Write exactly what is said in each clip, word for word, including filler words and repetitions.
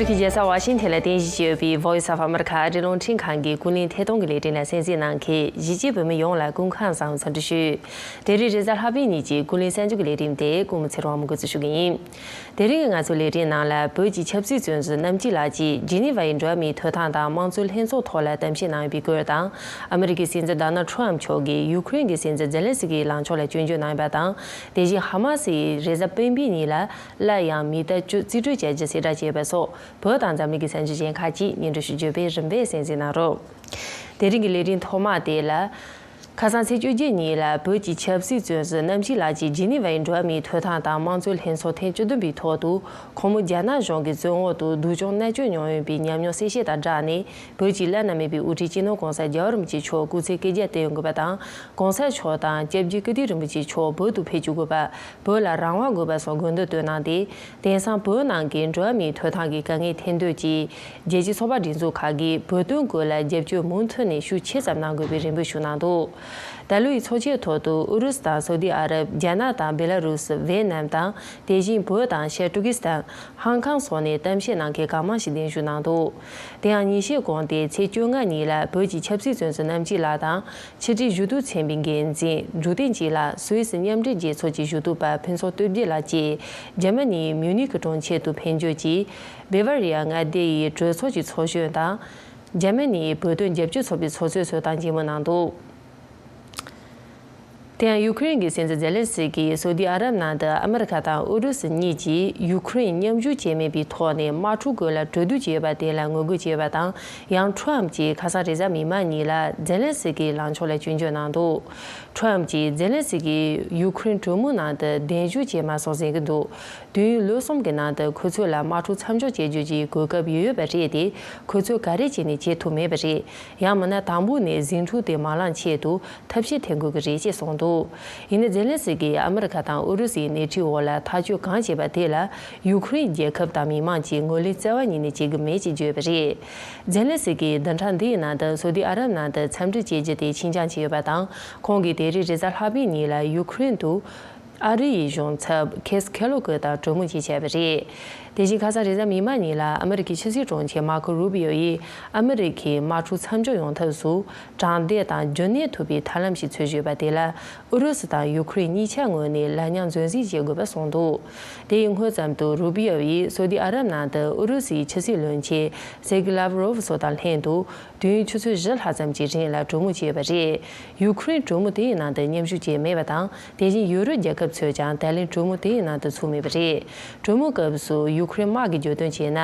རྒྱལ་ས་ཝ་ཤིང་ཐན་ལ་རྟེན་གཞི་བྱས་ཡོད་པའི་Voice of America ཨ་རིའི་རླུང་འཕྲིན་ཁང་གི་ཀུན་གླེང་ཐད་གཏོང་གི་ལས་རིམ་ལ་གསན་གཟིགས་གནང་མཁན་གཞིས་བྱེས་བོད་མི་ཡོངས་ལ་སྐུ་ཁམས་བཟང་འཚམས་འདྲི་ཞུ། དེ་རིང་རེས་གཟའ་ལྷག་པའི་ཉིན་གྱི་ཀུན་གླེང་གསར་འགྱུར་གྱི་ལས་རིམ་དེ་ཀུན་མོ་ཚེ་རིང་དབང་མོ་འགོ་འཛུགས་ཞུ་གི་ཡིན། དེ་རིང་གི་ང་ཚོའི་ལས་རིམ་ནང་ལ་བོད་ཀྱི་ཆབ་སྲིད་བཙོན་ཟུར་རྣམ་རྒྱལ་ལགས་ཀྱིས་ཇི་ནི་ཝའི་འགྲོ་བ་མིའི་ཐོབ་ཐང་དང་དམངས་གཙོའི་ལྷན་ཚོགས་ཐོག་ལ་གཏམ་བཤད་གནང་ཡོད་པའི་སྐོར་དང་། ཨ་མི་རི་ཀའི་སྲིད་འཛིན་ཌོ་ནལ་ཁྲོམ་མཆོག་གིས་ཡུ་ཁུ་རེན་གྱི་སྲིད་འཛིན་ཛེ་ལན་སི་ཀིའི་ལངས་ཕྱོགས་ལ་སྐྱོན་བརྗོད་གནང་ཡོད་པ་དང་། དེ་བཞིན་ཧ་མ་སི་ཡིས་རེས་གཟའ་སྤེན་པའི་ཉིན་ལ་སླར་ཡང་མི་གཏའ་བཅུ་རྩིས་སྤྲོད་བྱ་རྒྱུ་གསལ་བསྒྲགས་བྱས་པ་སོགས། བོད་དང་འཛམ་གླིང་གི་གསར་འགྱུར་གཞན་ཁག་ཅིག་སྙན་སྒྲོན་ཞུ་རྒྱུ་བས་རིམ་པས་གསན་གཟིགས་གནང་རོགས། དེ་རིང་གི་ལས་རིམ་ཐོག་མ་དེ་ལ། ཁ་སང་ཚེས་བཅོ་བརྒྱད་ཉིན་ལ་བོད་ཀྱི་ཆབ་སྲིད་བཙོན་ཟུར་རྣམ་རྒྱལ་ལགས་ཀྱིས་ཇི་ནི་ཝའི་འགྲོ་བ་མིའི་ཐོབ་ཐང་དང་དམངས་གཙོའི་ལྷན་ཚོགས་ཐེངས་བཅུ་བདུན་པའི་ཐོག་ཏུ་ཁོང་མོ་རྒྱ་ནག་གཞུང་གི་བཙོན་འོག་ཏུ་སྡུག་སྦྱོང་མནར་གཅོད་མྱོང་ཡོད་པའི་ཉམས་མྱོང་གསལ་བཤད་དང་སྦྲགས་ནས། བོད་ཀྱི་བླ་ན་མེད་པའི་དབུ་ཁྲིད་སྤྱི་ནོར་༸གོང་ས་རྒྱལ་བ་རིན་པོ་ཆེ་མཆོག་སྐུ་ཚེ་བསྐལ་བརྒྱར་བརྟན་དགོས་པ་དང་། ༸གོང་ས་མཆོག་དང་སྐྱབས་རྗེ་ཀིརྟི་རིན་པོ་ཆེ་མཆོག་བོད་དུ་ཕེབས་བཅུག་དགོས་པ། བོད་ལ་རང་དབང་དགོས་པ་སོགས་དགོས་འདུན་བཏོན་གནང་སྟེ། དེང་སང་བོད་ནང་གི་འགྲོ་བ་མིའི་ཐོབ་ཐང་གི་དཀའ་ངལ་ཐེར་འདོན་གྱིས། རྒྱལ་སྤྱིའི་ཚོགས་པ་སྒྲིག་འཛུགས་ཁག་གིས་བོད་དོན་སྐོར་ལ་རྒྱབ་སྐྱོར་མུ་མཐུད་ནས་ཤུགས་ཆེ་ཙམ་གནང་དགོས་པའི་རེ་འབོད་ཞུ་གནང་འདུག། ད་ལོའི་ཚོགས་ཆེན་ཐོག་ཏུ་ཨུ་རུ་སུ་དང་སོ་ཏི་ཨ་རབ། རྒྱ་ནག་དང་བེ་ལ་རུ་སི། ཝེ་ནམ་དང་། དེ་བཞིན་བོད་དང་ཤར་ཏུར་ཀི་སི་ཐན། ཧང་ཁང་སོགས་ནས་གཏམ་བཤད་གནང་མཁན་གང་མང་ཞིག་གདན་ཞུ་གནང་འདུག། དེ་ཡང་ཉིན་ཤས་གོང་སྟེ་ཚེས་བཅོ་ལྔ་ཉིན་ལ་བོད་ཀྱི་ཆབ་སྲིད་བཙོན་ཟུར་རྣམ་རྒྱལ་ལགས་དང་། ཕྱི་དྲིལ་ཞུ་གཏུག་ཚན་པའི་འགན་འཛིན་འབྲུག་བསྟན་སྐྱིད་ལགས། སུད་སི་མཉམ་འབྲེལ་རྒྱལ་ཚོགས་ཀྱི་ཞུ་གཏུག་པ་ཕུན་ཚོགས་སྟོབས་རྒྱལ་ལགས་བཅས་འཇར་མ་ནིའི་མིའུ་ནིག་གྲོང་ཁྱེར་དུ་ཕེབས་འབྱོར་གྱིས། སྦེ་ཝ་རི་ཡ་མངའ་སྡེ་ཡི་གྲོས་ཚོགས་ཀྱི་ཚོགས་གཞོན་དང་། འཇར་མ་ནིའི་བོད་དོན་རྒྱབ་སྐྱོར་ཚོགས་པའི་ཚོགས་གཙོས་གསོལ་དང་གཅེས་མོལ་གནང་འདུག། དེ་ཡང་ཡུ་ཁུ་རེན་གྱི་སྲིད་འཛིན་ཛེ་ལན་སི་ཀྱིས་སོ་ཏི་ཨ་རབ་ནང་དུ་ཨ་མི་རི་ཁ་དང་ཨུ་རུ་སུ་གཉིས་ཀྱིས་ཡུ་ཁུ་རེན་མཉམ་ཞུགས་བྱས་མེད་པའི་ཐོག་ནས་དམག་འཁྲུག་སྐོར་ལ་གྲོས་བསྡུར་བྱས་ཡོད་པ་དེ་ལ་ངོ་རྒོལ་བྱས་ཡོད་པ་དང་། ཡང་ཁྲོམ་གྱིས་ཁ་སང་རེས་གཟའ་མིག་དམར་ཉིན་ལ་ཛེ་ལན་སི་ཀིའི་ལངས་ཕྱོགས་ལ་སྐྱོན་བརྗོད་གནང་འདུག། ཁྲོམ་གྱིས་ཛེ་ལན་སི་ཀིས་ཡུ་ཁུ་རེན་གྲོས་མོལ་ནང་དུ་གདན་ཞུ་བྱས་མ་སོང་ཟེར་གྱི་འདུག། དུས་ཡུན་ལོ་གསུམ་གྱི་ནང་དུ་ཁོ་ཚོ་ལ་དམག་འཁྲུག་མཚམས་འཇོག་བྱེད་རྒྱུ་གྱི་གོ་སྐབས་ཡོད་ཡོད་པ་རེད་དེ། ཁོ་ཚོས་ག་རེ་བྱས་ནས་བྱེད་ཐུབ་མེད་པ་རེད། ཡང་མིན་ན་དང་པོ་ནས་ཟིང་འཁྲུག་དེ་མ་ལངས་ཆེད་དུ་ཐབས་ཤེས་འཐེན་དགོས་ཀྱི་རེད་ཅེས་གསུངས་འདུག། ཡིན་ནའི་ཛེ་ལན་སི་ཀིས་ཨ་མི་རི་ཁ་དང་ཨུ་རུ་སུའི་སྣེ་ཁྲིད་འོག་ལ་ཐག་གཅོད་གང་བྱས་པ་དེ་ལ་ཡུ་ཁུ་རེན་རྒྱལ་ཁབ་དང་མི་མང་གིས་ངོས་ལེན་རྩ་བ་ཉིད་ནས་བྱེད་ཀྱི་མེད་ཅེས་བརྗོད་པ་རེད། ཛེ་ལན་སི་ཀིས་བདུན་ཕྲག་འདིའི་ནང་དུ་སོ་ཏི་ཨ་རབ་ནང་དུ་འཚམས་འདྲི་བྱེད་རྒྱུ་དེ་ཕྱིར་འགྱངས་བྱས་ཡོད་པ་དང་། ཁོང་གིས་དེ་རིང་རེས་གཟའ་ལྷག་པའི་ཉིན་ལ་ཡུ་ཁུ་རེན་དུ། ཨ་རི་ཡི་གཞུང་ཚབ་ཁེ་སི་ཁེ་ལོ་ཀི་དང་གྲོས་མོལ་བྱས་བྱས་པ་རེད། དེ་བཞིན་ཁ་སང་རེས་གཟའ་མིག་དམར་ཉིན་ལ་ཨ་མི་རི་ཀའི་ཕྱི་སྲིད་དྲུང་ཆེ་མར་ཀོ་རུ་པི་ཡོ་ཡིས་ཨ་མི་རི་ཀས་དམག་འཁྲུག་མཚམས་འཇོག་ཡོང་ཐབས་སུ་དྲང་བདེན་དང་རྒྱུན་གནས་ཐུབ་པའི་ཐབས་ལམ་ཞིག་འཚོལ་བཞིན་ཡོད་པ་དེ་ལ་ཨུ་རུ་སུ་དང་ཡུ་ཁུ་རེན་གཉིས་ཆ་ངོས་ནས་ལབ་ཉག་འཛོལ་འཛིན་བྱེད་དགོས་པ་གསུངས་འདུག། དེ་ཡི་སྔོན་ཙམ་དུ་རུ་པི་ཡོ་ཡིས་སོ་ཏི་ཨ་རབ་ནང་དུ་ཨུ་རུ་སུའི་ཕྱི་སྲིད་བློན་ཆེན་སེར་གི་ལབ་རོབ་སོགས་དང་ལྷན་དུ། དུས་ཡུན་ཆུ་ཚོད་བཞི་ལྷག་ཙམ་གྱི་རིང་ལ་གྲོས་མོལ་བྱས་ཡོད་པ་རེད། ཡུ་ཁུ་རེན་གྲོས་མོལ་དེའི་ནང་དུ་མཉམ་ཞུགས་བྱས་མེད་པ་དང་། དེ་བཞིན་ཡུ་རོབ་རྒྱལ་ཁབ་ཚོས་ཀྱང་ད་ལན་གྲོས་མོལ་དེའི་ནང་དུ་ཚུད་མེད་པ་རེད། གྲོས་མོལ་སྐབས་སུ་ཡུ་ཁུ་རེན་དམག་གིས་བརྗོད་དོན་བྱས་ན།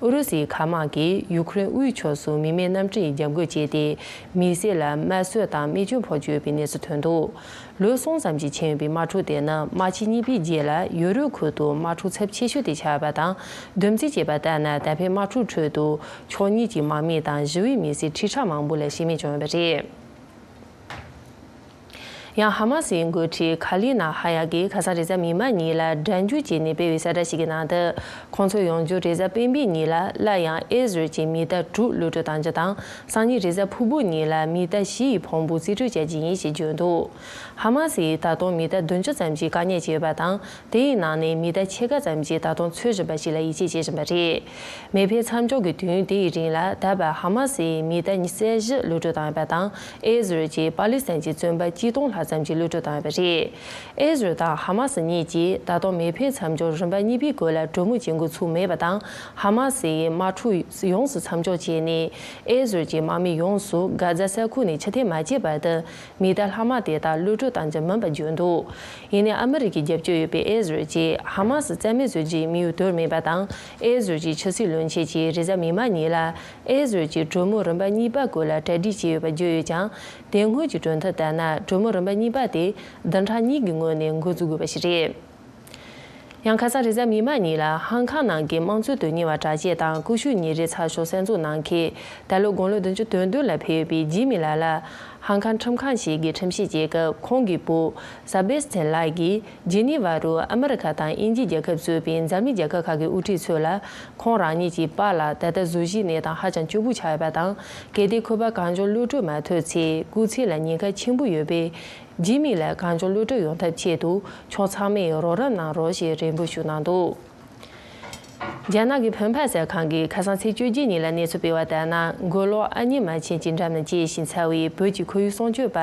ཨུ་རུ་སུའི་མཁའ་དམག་གིས་ཡུ་ཁུ་རེན་དབུས་ཕྱོགས་སུ་མི་མེད་གནམ་གྲུ་ཡིས་རྒྱབ་རྒོལ་བྱས་ཏེ། མི་སེར་ལ་རྨས་གསོས་དང་རྨས་སྐྱོན་ཕོག་བཅུག་ཡོད་པའི་གནས་ཚུལ་ཐོན་འདུག། ལོ་གསུམ་ཙམ་ཞིག་ཕྱིན་ཡོད་པའི་དམག་འཁྲུག་དེ་ནི་དམག་ཆེན་གཉིས་པའི་རྗེས་ལ་ཡུ་རོབ་ཁུལ་དུ་དམག་འཁྲུག་ཚབས་ཆེ་ཤོས་དེ་ཆགས་ཡོད་པ་དང་། བསྡོམས་རྩིས་བྱས་པ་ལྟར་ན། ད་ཕན་དམག་འཁྲུག་ཁྲོད་དུ་ཕྱོགས་གཉིས་ཀྱི་དམག་མི་དང་ཞི་བའི་མི་སེར་ཁྲི་ཕྲག་མང་པོ་ལ་ཤི་རྨས་བྱུང་ཡོད་པ་རེད། ཡང་ཧ་མ་སིའི་འགོ་ཁྲིད་ཁ་ལི་ན་ཧ་ཡ་གིས་ཁ་སང་རེས་གཟའ་མིག་དམར་ཉིན་ལ་སྒྲ་འཇུག་བྱས་ནས་སྤེལ་བའི་གསལ་བསྒྲགས་ཤིག་གི་ནང་དུ། ཁོང་ཚོ་ཡོང་རྒྱུ་རེས་གཟའ་སྤེན་པའི་ཉིན་ལ་སླར་ཡང་ཨེ་ཟི་རལ་གྱི་མི་གཏའ་དྲུག་གློད་གྲོལ་གཏང་རྒྱུ་དང་། སང་ཉིན་རེས་གཟའ་ཕུར་བུ་ཉིན་ལ་མི་གཏའ་བཞི་ཡི་ཕུང་པོ་རྩིས་སྤྲོད་བྱ་རྒྱུ་ཡིན་ཞེས་བརྗོད་འདུག། ཧ་མ་སིས་ད་དུང་མི་གཏའ་བདུན་ཅུ་ཙམ་ཞིག་བཀག་ཉར་བྱས་ཡོད་པ་དང་། དེའི་ནང་ནས་མི་གཏའ་ཕྱེད་ཀ་ཙམ་ཞིག་ད་དུང་འཚོལ་བཞིན་པ་ཞིག་ལ་ཡིད་ཆེས་བྱེད་བཞིན་པ་རེད། མེ་འཕེན་མཚམས་འཇོག་གི་དུས་ཡུན་དེའི་རིང་ལ་ད་བར་ཧ་མ་སིས་མི་གཏའ་ཉི་ཤུ་རྩ་བཞི་གློད་གྲོལ་བཏང་ཡོད་པ་དང་། ཨེ་ཟི་རལ་གྱིས་པ་ལི་སི་ཐན་གྱི་བཙོན་པ་གཅིག་སྟོང་ལྷག་ཙམ་ཞིག་གློད་གྲོལ་བཏང་ཡོད་པ་རེད། ཨེ་ཟི་རལ་དང་ཧ་མ་སི་གཉིས་ཀྱིས་ད་དུང་མེ་འཕེན་མཚམས་འཇོག་རིམ་པ་གཉིས་པའི་སྐོར་ལ་གྲོས་མོལ་བྱེད་འགོ་ཚུགས་མེད་པ་དང་། ཧ་མ་སིས་དམག་འཁྲུག་ཡོངས་སུ་མཚམས་འཇོག་བྱས་ནས། ཨེ་ཟི་རལ་གྱི་དམག་མི་ཡོངས་སུ་གྷ་ཛ་ས་ཁུལ་ནས་ཕྱིར་འཐེན་མ་བྱས་བར་དུ། མི་གཏའ་ལྷག་མ་དེ་དག་གློད་གྲོལ་གཏང་རྒྱུ་མིན་པར་བརྗོད་འདུག། ཡིན་ནའི་ཨ་མི་རི་ཀའི་རྒྱབ་སྐྱོར་ཡོད་པའི་ཨེ་ཟི་རལ་གྱིས་ཧ་མ་སི་རྩ་མེད་བཟོ་རྒྱུའི་དམིགས་ཡུལ་དོར་མེད་པ་དང་། ཨེ་ཟི་རལ་གྱི་ཕྱི་སྲིད་བློན་ཆེན་གྱིས་རེས་གཟའ་མིག་དམར་ཉིན་ལ་ཨེ་ཟི་རལ་གྱིས་གྲོས་མོལ་རིམ་པ་གཉིས་པ་སྐོར་ལ་གྲ་སྒྲིག་བྱས་ཡོད་པ་བརྗོད་ཡོད་ཀྱང་། དེ་སྔོན་གྱི་གྲོས་མཐུན་ལྟར་ན། གྲོས་མོལ་རིམ་པ་གཉིས་པ་དེ་བདུན་ཕྲག་གཉིས་ཀྱི་སྔོན་ནས་འགོ་འཛུགས་དགོས་པ་ཞིག་རེད། ཡང་ཁ་སང་རེས་གཟའ་མིག་དམར་ཉིན་ལ་ཧང་ཁང་ནང་གི་དམངས་གཙོའི་དོན་གཉེར་བ་གྲགས་ཅན་དང་ཀུ་ཤུ་ཉིན་རེའི་ཚགས་ཤོག་གསར་འཛུགས་གནང་མཁན། ད་ལོ་དགུང་ལོ་བདུན་ཅུ་དོན་བདུན་ལ་ཕེབས་ཡོད་པའི་ཇི་མི་ལགས་ལ། ཧང་ཁང་ཁྲིམས་ཁང་ཞིག་གིས་ཁྲིམས་བཤེར་བྱེད་སྐབས། ཁོང་གི་བུ་སཱ་བེ་སི་ཐན་ལགས་ཀྱིས་ཇི་ནི་ཝ་རུ་ཨ་མི་རི་ཁ་དང་དབྱིན་ཇི་རྒྱལ་ཁབ་གཙོས་པའི་འཛམ་གླིང་རྒྱལ་ཁབ་ཁག་གི་དབུ་ཁྲིད་ཚོ་ལ། ཁོང་རང་ཉིད་ཀྱི་པཱ་ལགས་ད་ལྟ་གཟུགས་གཞིའི་གནས་སྟངས་ཧ་ཅང་སྐྱོ་པོ་ཆགས་ཡོད་པ་དང་། གལ་ཏེ་ཁོ་པ་གང་མགྱོགས་གློད་གྲོལ་མ་ཐུབ་ཚེ། སྐུ་ཚེ་ལ་ཉེན་ཁ་ཆེན་པོ་ཡོད་པས། ཇི་མི་ལགས་གང་མགྱོགས་གློད་གྲོལ་ཡོང་ཐབས་ཆེད་དུ། ཁྱོད་ཚང་མས་རོགས་རམ་གནང་རོགས་ཞེས་རེ་འབོད་ཞུ་གནང་འདུག། རྒྱ་ནག་གི་ཕུན་ཕ་གསར་ཁང་གིས་ཁ་སང་ཚེས་བཅོ་བརྒྱད་ཉིན་ལ་གནས་ཚུལ་སྤེལ་བ་ལྟར་ན། མགོ་ལོག་ཨ་མྱེས་རྨ་ཆེན་གྱི་འགྲམ་ན་སྐྱེས་ཤིང་འཚར་བའི་བོད་ཀྱི་ཁོར་ཡུག་སྲུང་སྐྱོབ་པ་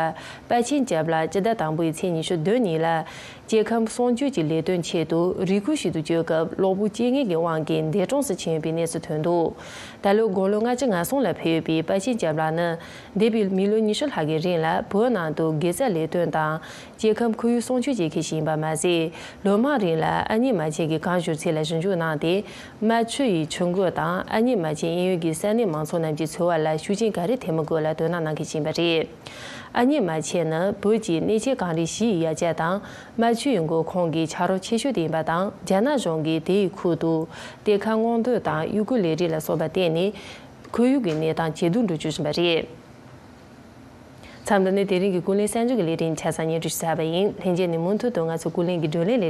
དཔལ་ཆེན་སྐྱབས་ལགས་སྤྱི་ཟླ་དང་པོའི་ཚེས་ཉི་ཤུ་བདུན་ཉིན་ལ། སྐྱེ་ཁམས་སྲུང་སྐྱོབ་ཀྱི་ལས་དོན་ཆེད་དུ་རི་ཁུལ་ཞིག་ཏུ་བསྐྱོད་སྐབས་གློ་བུར་སྐྱེ་ངན་གྱི་དབང་གིས་འདས་གྲོངས་སུ་ཕྱིན་ཡོད་པའི་གནས་ཚུལ་ཐོན་འདུག་ད་ལོའི་དགུང་ལོ་ལྔ་བཅུ་ང་གསུམ་ལ་ཕེབས་ཡོད་པའི་དཔལ་ཆེན་སྐྱབས་ལགས་ནི། འདས་པའི་མི་ལོ་ཉི་ཤུ་ལྷག་གི་རིང་ལ་བོད་ནང་དུ་དགེ་རྩ་ལས་དོན་དང་། སྐྱེ་ཁམས་ཁོར་ཡུག་སྲུང་སྐྱོབ་བྱེད་མཁན་ཞིག་ཡིན་པ་མ་ཟད། ལོ་མང་རིང་ལ་ཨ་མྱེས་རྨ་ཆེན་གྱི་གངས་བཞུར་ཚད་ལ་ཞིབ་འཇུག་གནང་སྟེ། རྨ་ཆུ་ཡི་ཆུ་འགོ་དང་ཨ་མྱེས་རྨ་ཆེན་གཡས་གཡོན་གྱི་ས་གནས་མང་ཚོགས་རྣམས་ཀྱི་འཚོ་བ་ལ་ཤུགས་རྐྱེན་ག་རེ་ཐེབས་མིན་སྐོར་ལ་དོ་སྣང་གནང་མཁན་ཞིག་ཡིན་པ་རེད། ཨ་མྱེས་རྨ་ཆེན་ནི་བོད་ཀྱི་གནས་ཆེན་གངས་རི་བཞི་ཡི་ཡ་གྱལ་དང་། རྨ་ཆུ་ཡི་མགོ་ཁུངས་ཀྱི་ཆ་རོགས་ཆེ་ཤོས་དེ་ཡིན་པ་དང་། རྒྱ་ནག་གཞུང་གིས་དེའི་ཁུལ་དུ་གཏེར་ཁ་སྔོག་འདོན་དང་གཡུལ་སྐོར་ལས་རིགས་ལ་སོགས་པ་བརྟེན་ནས། ཁོར་ཡུག་གི་གནས་སྟངས་ཇེ་སྡུག་འགྲོ་བཞིན་པ་རེད། མཚམས་འདི་ནས་དེ་རིང་གི་ཀུན་གླེང་གསར་འགྱུར་གྱི་ལས་རིམ་ཆ་ཚང་སྙན་སྒྲོན་ཞུས་ཚར་བ་ཡིན། ལྷན་རྒྱས་ནས་མུ་མཐུད་དུ་ང་ཚོ་ཀུན་གླེང་གི་བགྲོ་གླེང་ལས།